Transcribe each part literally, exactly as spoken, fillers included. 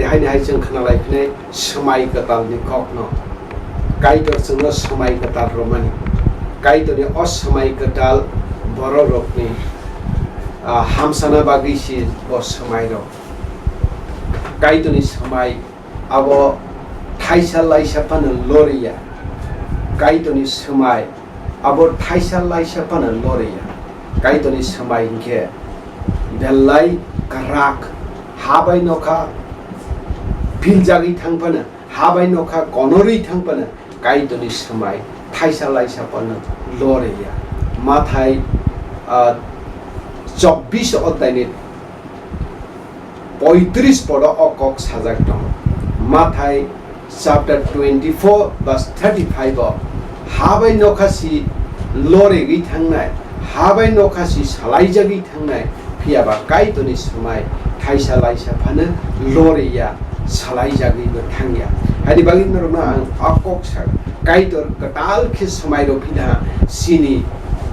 Haini hai chwng khna lai phinai swmai kwtalni kokno. Kaitor chwngno swmai kwtal rwmani. Kaitorni o swmai kwtal bororokni, ah, hamsana bagwi se bo swmai rok. Kaitorni swmai abo thaisa laisa phano loriya. Kaitorni swmai abo thaisa laisa phano loriya. Kaitorni swmai hinkhe belai kwrak, ha bai nokha philjagwi thang phano, ha bai nokha konorwi thang phano, Kaitorni swmai thaisa laisa phano loriya. Mathai, ah, chobbish odhaini poitris podo o kok sajak tongo. Mathai chapter twenty-four verse thirty-five o, ha bai nokha si lorigwi thangnai, ha bai nokha si salaijagwi thangnai, phiya ba Kaitorni swmai thaisa laisa phano loriya, salaijagwibo thangya. Haini bagwi norokno ang o kok sago, Kaitor kwtal khe swmai rw phina chini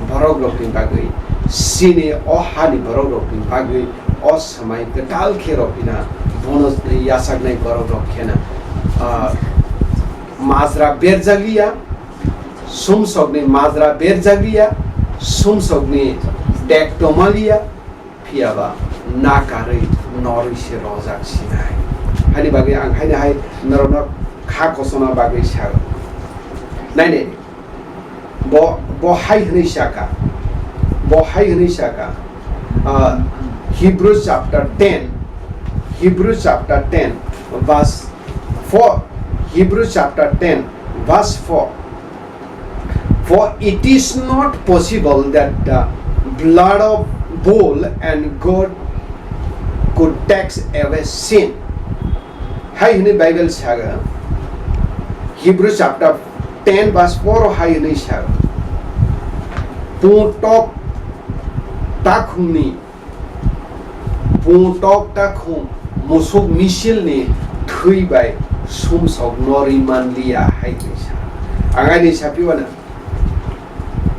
borok rokni bagwi, chini o hani borok rokni bagwi o swmai kwtal khe rw phina bono yachaknai borok rok kheno, ah, majra berjak liya, sumsokni majra berjak liya, sumsokni tek toma liya, phiya ba nakarwi norwi se rojak sinai. Haini bagwi ang haini hai norokno kha kochona bagwi sago. Nai nai, bo, bo hai hwnwi saka, bo hai hwnwi saka, ah, Hebrew chapter ten, Hebrew chapter ten verse four, Hebrew chapter ten verse four. For it is not possible that the blood of bull and goat could take away sin. Hai hwnwi Bible saga, Hebrew chapter ten verse four o hai hwnwi saga, pungtok takhumni Pungtok takhum musuk misilni thwi bai sumsok norwi manliya hai kaisa. Ang ani sapiwano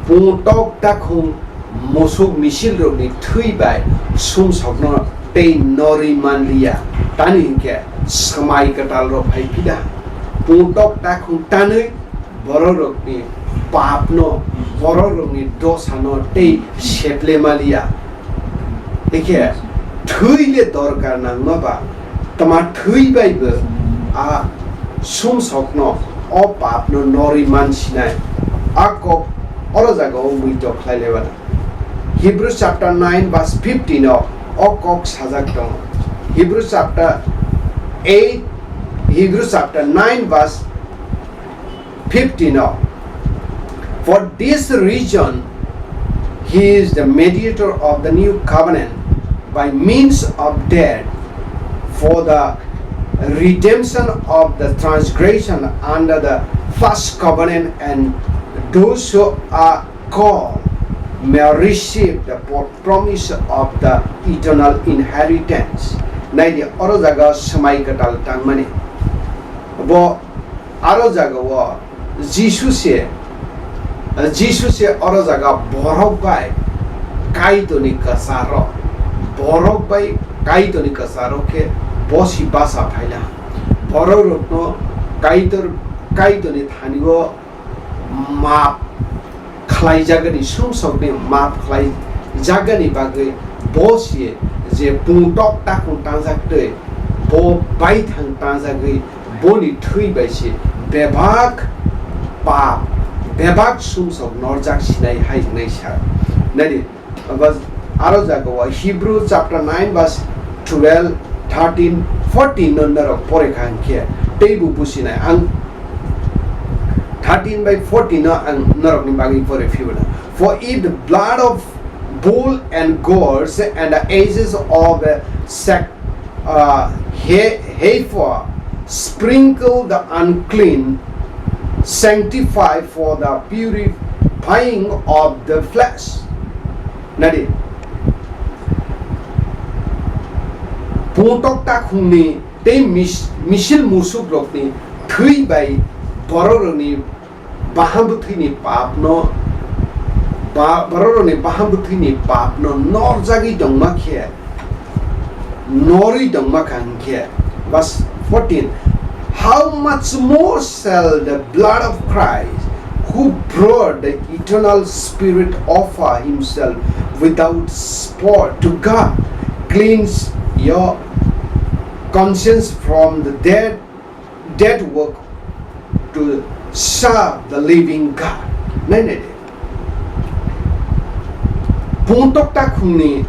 pungtok takhum musuk misilrokni thwi bai sumsokno tei norwi manliya. Tani hinkhe swmai kwtalrok phai phida. Pungtok takhum tanwi bororokni papno, bororokni dosano tei seple maliya. Hikhe thwi le dorkar nangma ba, tma thwi bai bo a sumsokno, o papno norwi mansinai. A kok oro jagao muitok khlai lebana. Hebrews chapter nine verse fifteen o o kok sajak tongo. Hebrews chapter eight, Hebrews chapter nine verse fifteen o, for this reason, he is the mediator of the new covenant by means of death for the redemption of the transgression under the first covenant, and those who are called may receive the promise of the eternal inheritance. Naidi, oro jaga swmai kwtal tangmani. Bo aro jaga o Jisu se, Jisu se oro jaga borok bai Kaitorni kwcharo, borok bai Kaitorni kwcharo khe bosi basa phaila. Borok rokno Kaitor, Kaitorni thani o map khlaijagani, sumsokni map khlaijagani bagwi bo se je pungtok takhum tangjak twi bo baithang tangjagwi boni thwi bai se bebak pap, bebak sumsok norjak sinai hai hwnwi sa. Naidi, Abo aro jaga o Hebrew chapter nine verse twelve, thirteen, fourteen no norok pore kha hinkhe teibo businai ang thirteen by fourteen no ang norokni bagwi pore phibana. For if the blood of bull and goats and the ashes of a sac-, uh, he-, heifer sprinkle the unclean, sanctify for the purifying of the flesh. Nadi, pungtok takhumni tei mis-, misil musukrokni thwi bai bororokni baham bwthwini papno, ba-, bororokni baham bwthwini papno norjagwi tongma khe, norwi tongma kha hinkhe, Verse fourteen, "How much more shall the blood of Christ, who brought the eternal Spirit, offer himself without spot to God, cleanse your conscience from the dead, dead work to serve the living God." Nai nai de. Pungtok takhungni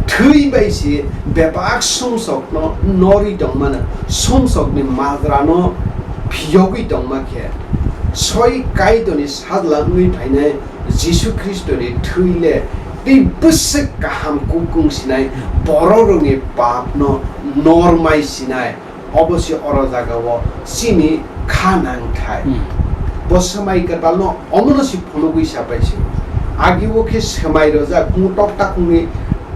thwi bai se bebak sumsokno norwi tongmano, sumsokni majrano phiyogwi tongma khe, soi Kaitorni sajla wngwi phainai Jisu Khristoni thwi le tei bwswk kaham kukung sinai, bororokni papno normai sinai. Obo se oro jagao chini kha nangthai. Hmm. Bo swmai kwtalno omono se phunugwi sapai se. Agio khe swmai rojak pungtok takhungni,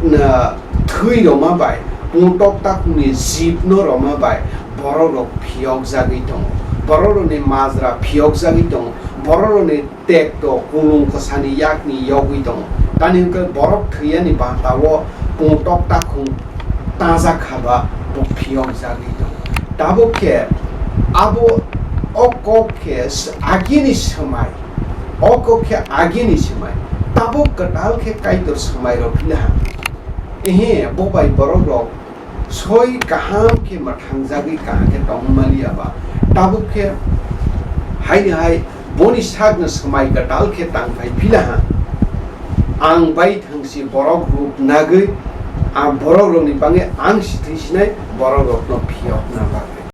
na, thwi roma bai, pungtok takhungni jibno roma bai, bororok phiyokjagwi tongo. Bororokni majra phiyokjagwi tongo. Bororokni tekto kulung kwsani yakni yogwi tongo. Tani hwnkhe borok thwiyani bantao pungtok takhung tajak haba bo phiyokjagwi tongo. Tabuk khe abo o kok khe s-, agini swmai, o kok khe agini swmai, tabuk kwtal khe Kaitor swmai rok phila ha. Ehe, bo bai borok rok soi kaham khe mwthangjagwi kaham khe tongmani ya ba? Tabuk khe haini hai boni sakno swmai kwtal khe tangphai phila ha. Ang bai thangsi borok ruk nagwi, ang borok rokni bagwi ang si thwi sinai borok rokno phiyokna bagwi.